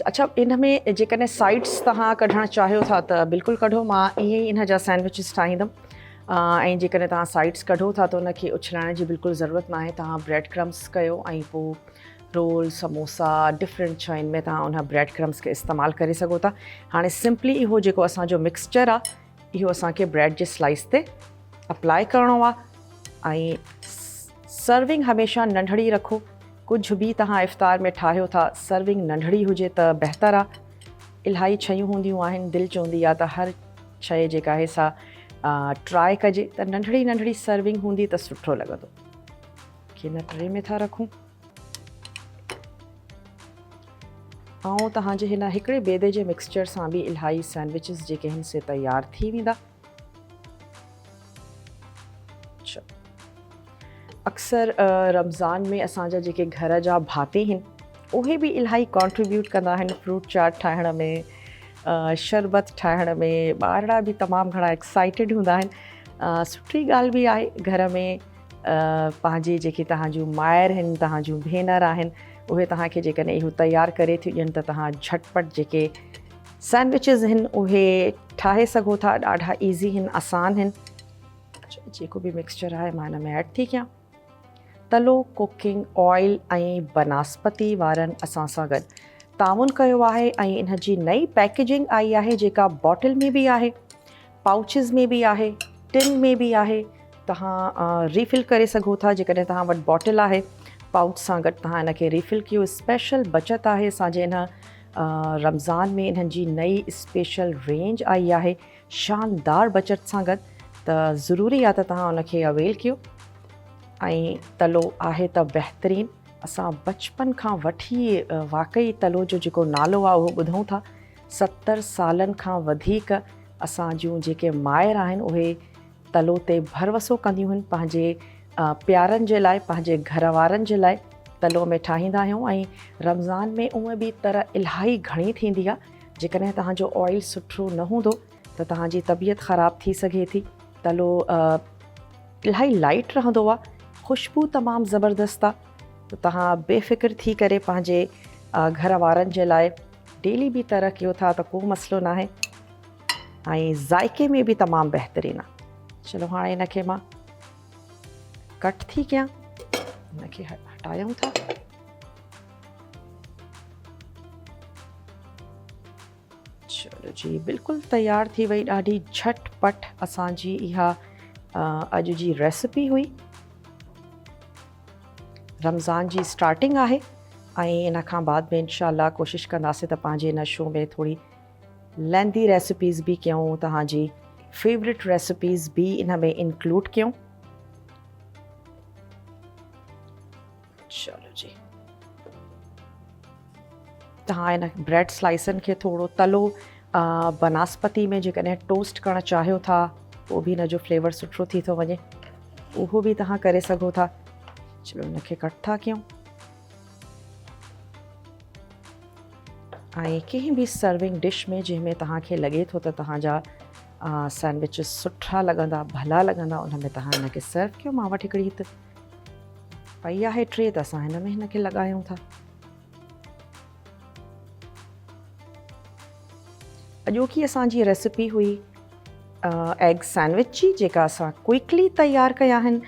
اڇا ان ۾ جيڪڏهن سائيڊس توهان ڪڍڻ چاهيو ٿا ته بلڪل ڪڍو مان ائين ئي ان جا سينڊوچز ٺاهيندم ۽ جيڪڏهن توهان سائيڊس ڪڍو ٿا ته ان کي اڇلائڻ جي بلڪل ضرورت ناهي توهان بريڊ ڪرمس ڪيو ۽ پوء رول سموسا ڊفرنٽ شين ۾ توهان ان بريڊ ڪرمس کي استعمال ڪري سگهو ٿا هاڻي سمپلي اهو جيڪو اسان جو مڪسچر آهي اهو اسان کي بريڊ جي سلائس تي اپلائي ڪرڻو آهي ۽ سرونگ هميشه ننڍڙي رکو ڪجهه به توهان افطار ۾ ٺاهيو ٿا سرونگ ننڍڙي هجي ته بهتر آ. الاهي شيون هونديون آهن دل چوندي آ ته هر شيء جيڪا آهي سا ٽرائي ڪجي ته ننڍڙي ننڍڙي سرونگ هوندي ته سٺو لڳندو. کي هن ٽري ۾ ٿا رکون. آئون توهان جي هن هڪڙي بيدي جي مڪسچر سان به الاهي سينڊوچز جيڪي آهن سي تيار ٿي ويندا. اڪثر رمضان ۾ اسان جا جيڪي گهر جا ڀاتي آهن اهي به الاهي ڪانٽريبيوٽ ڪندا آهن فروٽ چاٽ ٺاهڻ ۾ شربت ٺاهڻ ۾ ٻارڙا به تمام گهڻا ايڪسائٽيڊ هوندا آهن سٺي ڳالهه به آهي گهر ۾ پنهنجي جيڪي توهان جون مائر آهن توهان جون ڀينر آهن اهي توهان کي جيڪڏهن اهو تيار ڪري ٿيون ڏين ته توهان جهٽپٽ جيڪي سينڊوچز آهن اهي ٺاهي سگهو ٿا ڏاڍا ايزي آهن آسان آهن جيڪو به مڪسچر آهي مان ان ۾ ايڊ ٿي ڪيان. تلو ڪوڪنگ آئل ۽ بناسپتي وارن اسان سان گڏ تعاون ڪيو آهي ۽ ان جي نئين پيڪيجنگ آئي آهي جيڪا باٽل ۾ به آهي پائوچز ۾ به آهي ٽن ۾ به آهي توهان ريفل ڪري سگهو ٿا جيڪڏهن توهان وٽ باٽل آهي پائوچ سان گڏ توهان ان کي ريفل ڪيو اسپيشل بچت آهي اسان جي ان رمضان ۾ انهن جي نئي اسپيشل رينج آئي آهي شاندار بچت سان گڏ ته ضروري آهي ته توهان ان کي اويل ڪيو ۽ تلو آهي ته بهترين اسان بچپن کان وٺي واقعي تلو جو جيڪو نالو آهي اهو ٻڌون ٿا 70 سالن کان وڌيڪ اسان جون جيڪي مائر آهن اهي تلو تي ڀروسو ڪنديون آهن پنهنجي پيارن جي لاء پنهنجي گهر وارن جي لاء تلو ۾ ٺاهيندا آهيون ۽ رمضان ۾ اونء به تر الاهي گهڻي ٿيندي آهي جيڪڏهن توهان جو آئل سٺو نه هوندو ته توهان جي طبيعت خراب ٿي سگهي ٿي. تلو الاهي لائيٽ رهندو آهي، خوشبو تمام زبردست آهي ته توهان بي فڪر ٿي ڪري پنهنجي گهر وارن جي لاء ڊيلي به تر ڪيو ٿا ته ڪو مسئلو ناهي ۽ ذائقي ۾ به تمام بهترين آهي. چلو هاڻي ان کي مان ڪٽ ٿي ڪيان، ان کي هٽايون ٿا. چلو جي بلڪل تيار ٿي وئي ڏاڍي جھٽ پٽ اسان جي اها اڄ جي ريسپي هئي رمضان جي اسٽارٽنگ آهي ۽ ان کان بعد ۾ انشاء الله ڪوشش ڪنداسين ته پنهنجي ان شو ۾ ٿوري ليندي ريسپيز به ڪيون توهان جي فيورٽ ريسپيز به ان ۾ انڪلوڊ ڪيون چلو جي توهان ان بريڊ سلائسن کي ٿورو تلو بناسپتي ۾ جيڪڏهن ٽوسٽ ڪرڻ چاهيو ٿا پوء به ان جو فليور سٺو ٿي ٿو وڃي اهو به توهان ڪري سگهو ٿا چلو ان کي ڪٽ ٿا ڪيون ۽ ڪنهن به سرونگ ڊش ۾ جنهن ۾ توهان کي لڳي ٿو ته توهان جا سينڊوچ سٺا لڳندا ڀلا لڳندا ان ۾ توهان ان کي سرو ڪيو مان وٽ هڪڙي هت پئي آهي ٽري ته اسان هن ۾ هن کي لڳايون ٿا. اڄوڪي اسان جي ريسپي هئي ايگ سينڊوچ جي جيڪا اسان ڪوئڪلي تيار ڪيا آهن.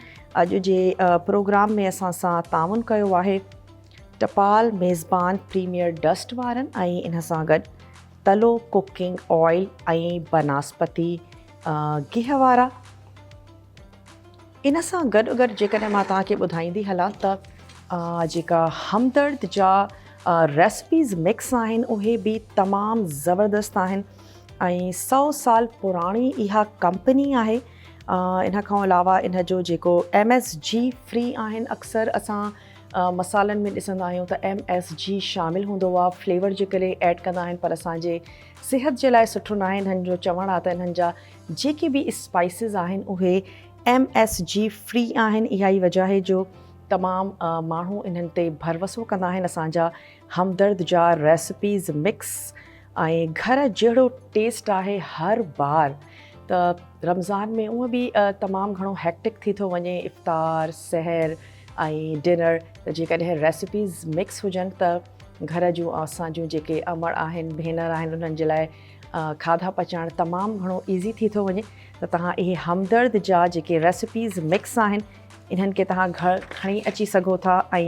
اڄ جي پروگرام ۾ اسان سان تعاون ڪيو آهي ٽپال ميزبان پريميئر ڊسٽ وارن ۽ ان سان گڏ تلو ڪوڪنگ آئل ۽ بناسپتي گيهه وارا. ان سان گڏ گڏ جيڪڏهن مان توهان کي ٻڌائيندي هلان ته جيڪا همدرد جا ريسپيز مڪس آهن اهي به تمام زبردست آهن ۽ سو سال پراڻي اها ڪمپني آهي ان کان علاوه ان جو جيڪو ايم ايس جي فري آهن اڪثر اسان مصالحن ۾ ڏسندا آهيون ته ايم ايس جي شامل هوندو آهي فليور جي ڪري ايڊ ڪندا آهن پر اسانجي صحت جي لاء سٺو ناهي انهن جو چوڻ آهي ته انهن جا جيڪي به اسپائسز آهن اهي ايم ايس جي فري آهن اها ئي وجه آهي جو تمام ماڻهو انهن تي ڀروسو ڪندا آهن اسان جا همدرد جا ريسپيز مڪس ۽ گهر جهڙو ٽيسٽ آهي هر بار ته رمضان ۾ اونء به تمام گهڻو هيڪٽڪ ٿي ٿو وڃي افطار سحر ۽ ڊنر ته جيڪڏهن ريسپيز مڪس هجن ته گهر جون اسان جون جيڪي امڙ آهن ڀينر آهن انهن جي لاء کاڌا پچائڻ تمام گهڻو ايزي ٿي ٿو وڃي ته توهان اهي همدرد جا جيڪي ريسپيز مڪس آهن انهن کي توهان گهر کڻي اچي سگهو ٿا ۽.